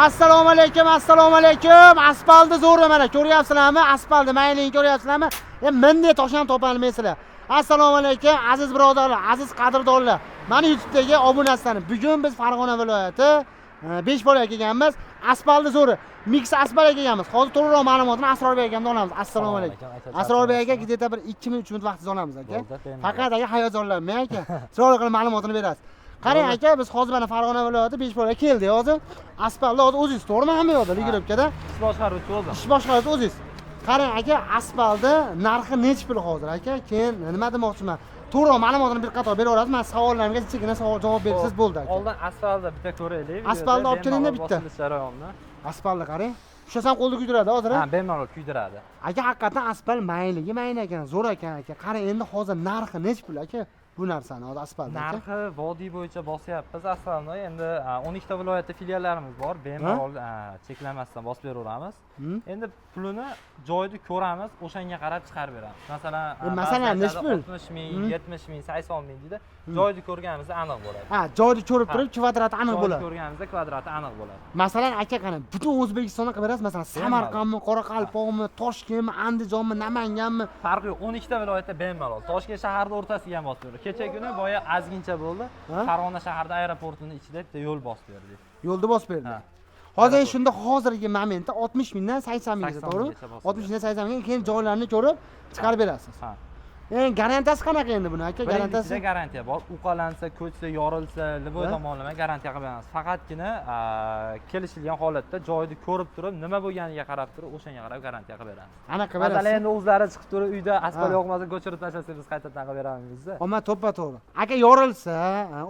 Assalomu alaykum, assalomu alaykum. Aspalni zo'ri mana ko'ryapsizlarmi? Aspalni mayligini ko'ryapsizlarmi? Bunday tosh ham topolmaysizlar. Assalomu alaykum, aziz birodarlar, aziz qadrdonlar. Mani YouTube'dagi obunachilarim. Bugun biz Farg'ona viloyati Beshbolaga kelganmiz. Aspalni zo'ri. Mix aspalga kelganmiz. Hozir to'liqroq ma'lumotini Asrorbek akamdan olamiz. Assalomu alaykum. Asrorbek aka, где-то bir 2 minut, 3 minut vaqtingizni olamiz aka. Bo'ldi, bemalol. Faqat aka hayajonlanmang aka. Chiroyli qilib ma'lumotini berasiz. Qarang aka, biz hozir mana Farg'ona viloyati Beshbolaga keldik hozir. Aspalni hozir o'zingiz, to'g'rimi, hamma yoqda регулировка da? Ish boshqaruvchi o'zim. Ish boshqaruvchi o'zingiz. Qarang aka, aspalni narxi nechi pul hozir aka? Keyin nima demoqchiman? To'g'riroq ma'lumotini bir qator bera olasiz. Men savollarimga chekina savol javob bersangiz bo'ldi aka. Oldin asfaltni bitta ko'raylik. Asfaltni olib kelingda bitta. Bosilish jarayonini. Aspalni qarang. Ushlasam qo'lni kuydiradi hozir. Ha, Ha? bemalol kuydiradi. Aka, haqiqatan aspal mayligi mayin ekan, zo'r ekan aka. Qarang, endi hozir narxi nechi pul aka? Bu narsani hozir aspalni aka. Narxi vodiy bo'yicha bosyapmiz aspalni. Endi 12 ta viloyatda filiallarimiz bor. Bemalol cheklamasdan bosib beraveramiz. Endi pulini joyida ko'ramiz, o'shanga qarab chiqarib beramiz. Masalan, Masalan, ba'zi nechi pul? 60 ming, 70 ming, 80 ming deydi. Joyida ko'rganimizda aniq bo'ladi. Ha, joyida ko'rib Ha. turib kvadrati aniq Joyida bo'ladi. ko'rganimizda kvadrati aniq bo'ladi. Masalan, aka qarang, butun O'zbekistonda qilib berasiz, masalan, Samarqandmi, Qoraqalpoqmi, Toshkentmi, Andijonmi, Namanganmi? Farqi yo'q, 12 ta viloyatda bemalol. Toshkent shaharida o'rtasiga ham bosib berdi. Kecha kuni boya ozgincha bo'ldi. Ha? Farg'ona shaharida aeroportini ichida bitta yo'l bosib berdik. Yo'lda bosib berdi. Ha. Hozir endi shunda hozirgi momentda 60 mingdan 80 minggacha, 80 to'g'rimi? minggacha bosib 60 mingdan 80 mingga, keyin joylarni ko'rib chiqarib berasiz. Ha. Endi garantiyasi qanaqa endi buni aka? Bir yil Garantiyasi? ichida garantiya bor. Uqalansa, ko'chsa, yorilsa, любой Ha? tomonlama garantiya qilib beramiz. Faqatgina kelishilgan holatda joyida ko'rib turib, nima bo'lganiga qarab turib, o'shanga qarab garantiya qilib beramiz. Aniq qilib Masalan, berasiz. endi o'zlari chiqib turib uyda asfalt Ha. yoqmasa ko'chirib tashlasak, biz qaytadan qilib beramizda. Omma to'ppa to'g'ri. Aka yorilsa,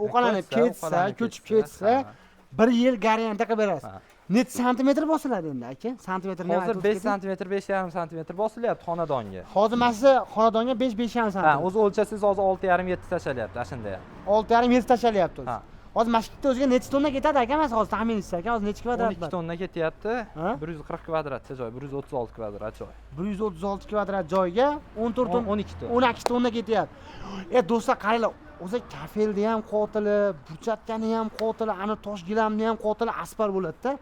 uqalanib Ko'chsa, ketsa, uqalanib ko'chib ketsa, ketsa, ha. bir yil garantiya qilib berasiz. Ha. Necha santimetr bosiladi endi aka? Santimetrni Hozir aytib 5 keting. santimetr, 5,5 santimetr bosilyapti xonadonga. Hozir mana shu xonadonga 5 5,5 Ha, santimetr. o'zi o'lchasangiz hozir 6,5 7 tashlalyapti, ana shunda ham. 6,5 7 tashlalyapti o'zi. Ha. Hozir mana shu bitta o'ziga necha tonna ketadi aka? Mana hozir taxmin etsa aka, hozir necha kvadrat 12 bor? tonna ketyapti. Ha? 140 kvadratcha joy, 136 kvadrat joy. 136 kvadrat joyga 14 tonna, 12 tonna. 12 tonna ketyapti. Do'stlar, qaranglar, o'zi kafelni ham qotili, burchatkani ham qotili, ani tosh gilamni ham qotili aspal bo'ladi-da.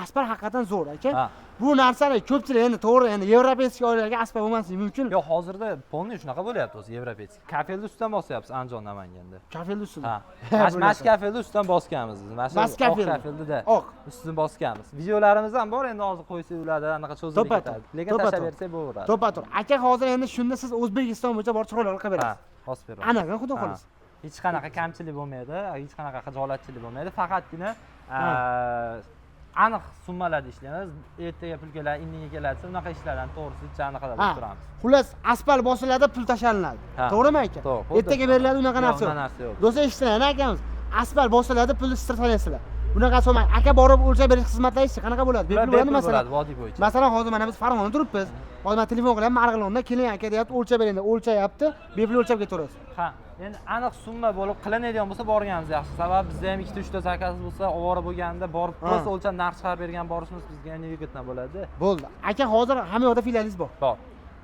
Aspal haqiqatan zo'r aka. Ha. Bu narsani ko'pchilik endi to'g'ri, endi европейский oilalarga aspal bo'lmasligi mumkin. Yo'q, hozirda полный shunaqa bo'lyapti o'zi европейский. Kafelni ustidan bosyapmiz Andijon, Namanganda. Kafelni ustida. Ha. Mana shu kafelni ustidan bosganmiz biz. Mana shu Mas oq kafelni. kafelni-da. Oq. Ustini bosganmiz. Videolarimiz ham bor, endi hozir qo'ysak ularda anaqa cho'zilib To'ppa ketadi. to'g'ri. Lekin To'ppa tashlab to'g'ri. bersak bo'laveradi. To'ppa to'g'ri. Aka, hozir endi shunda siz O'zbekiston bo'yicha bor chiroyli qilib Ha, berasiz. bosib beramiz. Aniq, xudo Ha. xohlasa. Hech qanaqa kamchilik bo'lmaydi, hech qanaqa xijolatchilik bo'lmaydi. Faqatgina aniq summalarda ishlaymiz. Ertaga pul keladi, indinga keladi desa, unaqa ishlardan to'g'risi hech anaqada Ha. bo'lib turamiz. Xullas, aspal bosiladi, pul tashlanadi. Ha. To'g'rimi aka? To'g'ri, xuddi Ertaga shunaqa. beriladi unaqa Yo'q, narsa yo'q. unaqa narsa yo'q. Do'stlar, eshitdilar akamiz. Aspal bosiladi, pulni sizlar. Bunaqa solmang. Aka, borib o'lchab berish xizmatlaringiz qanaqa bo'ladi? Bular Bepul bo'ladimi bepul masalan? bo'ladi vodiy bo'yicha. Masalan, hozir mana biz Farg'onada turibmiz. Hozir men telefon qilyapman, Marg'ilonda keling aka deyapti, o'lchab bering deb o'lchayapti, bepul o'lchab ketaverasiz. Ha, endi aniq summa bo'lib qilinadigan bo'lsa borganimiz yaxshi. Sababi bizda ham ikkita, uchta заказ bo'lsa, ovora bo'lganda borib Ha. просто o'lchab narx chiqarib bergan borishimiz bizga ham выгодно bo'ladi. Bo'ldi. Aka, hozir hamma yoqda filialingiz bor. Bor.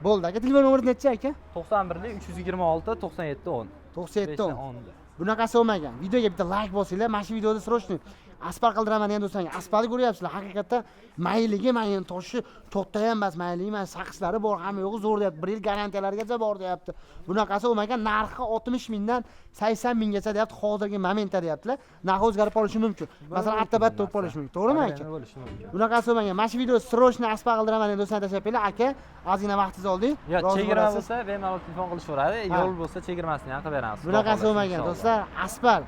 Bo'ldi aka, telefon nomeri necha aka? 91 326 97 10. 97 10. 10. Bunaqasi bo'lmagan. Videoga bitta like bosinglar. Mana shu videoda срочный aspal qildiraman degan do'stlarga. Aspalni ko'ryapsizlar. Haqiqatda mayligi, mayin toshi katta ham emas, mayligi, mana saqichlari bor, hamma yo'g'i zo'r deyapti. Bir yil garantiyalarigacha bor deyapti. Bunaqasi bo'lmagan, narxi 60 mingdan 80 minggacha deyapti hozirgi momentda deyaptilar. Narxi o'zgarib qolishi mumkin. Masalan, atta-batta bo'lib qolishi mumkin. To'g'rimi aka? Bo'lishi mumkin. Bunaqasi bo'lmagan. Mana shu video срочный aspal qildiraman degan do'stlarga tashlab beringlar. Aka, ozgina vaqtingizni oldik. Yo, Rozi chegirma bo'lasiz. bo'lsa, bemalol telefon qilishaveradi. Ha. Yo'l bo'lsa chegirmasini ham qilib beramiz. Xudo Bunaqasi xohlasa, bo'lmagan inshaalloh. do'stlar, aspal.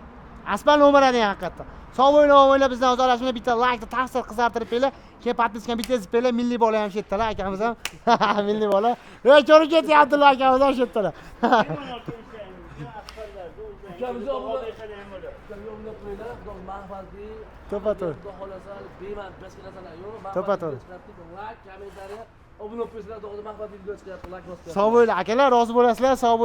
Aspal nomer degan haqiqatda. Sog' bo'linglar, omon bo'linglar, bizdan uzoqlashmay bitta laykni taqsir qizartirib beringlar. Keyin подписка ni bitta ezib beringlar, milliy bola ham shu yerdalar, akamiz ham. Milliy bola. Ey, ko'rib ketyaptilar akamiz ham shu yerdalar. Ukamizni obuna qo'yinglar, Xudo mag'firatli. To'ppa to'g'ri. Xudo xohlasa, bema'ni boshqa narsalar yo'q. To'ppa to'g'ri. Like, kommentariya, obuna qo'ysanglar, Xudo mag'firatli video chiqyapti, like bosinglar. Sog' bo'linglar akalar, rozi bo'lasizlar, sog' bo'linglar.